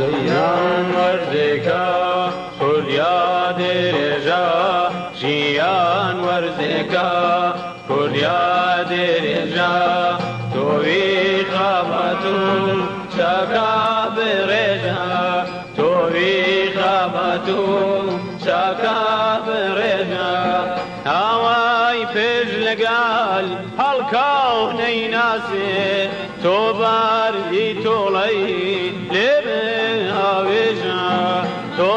ژیان وەرزێکە خولیا درێژە، ژیان وەرزێکە خولیا درێژە، تۆوی خەبات و چاکە بڕێژە، تۆوی خەبات و چاکە بڕێژە. ئاوای پێش لەگەل هەڵکاو نەیناسێ، تۆ بەردی تۆڵەی لێ بهاوێژە، تۆ.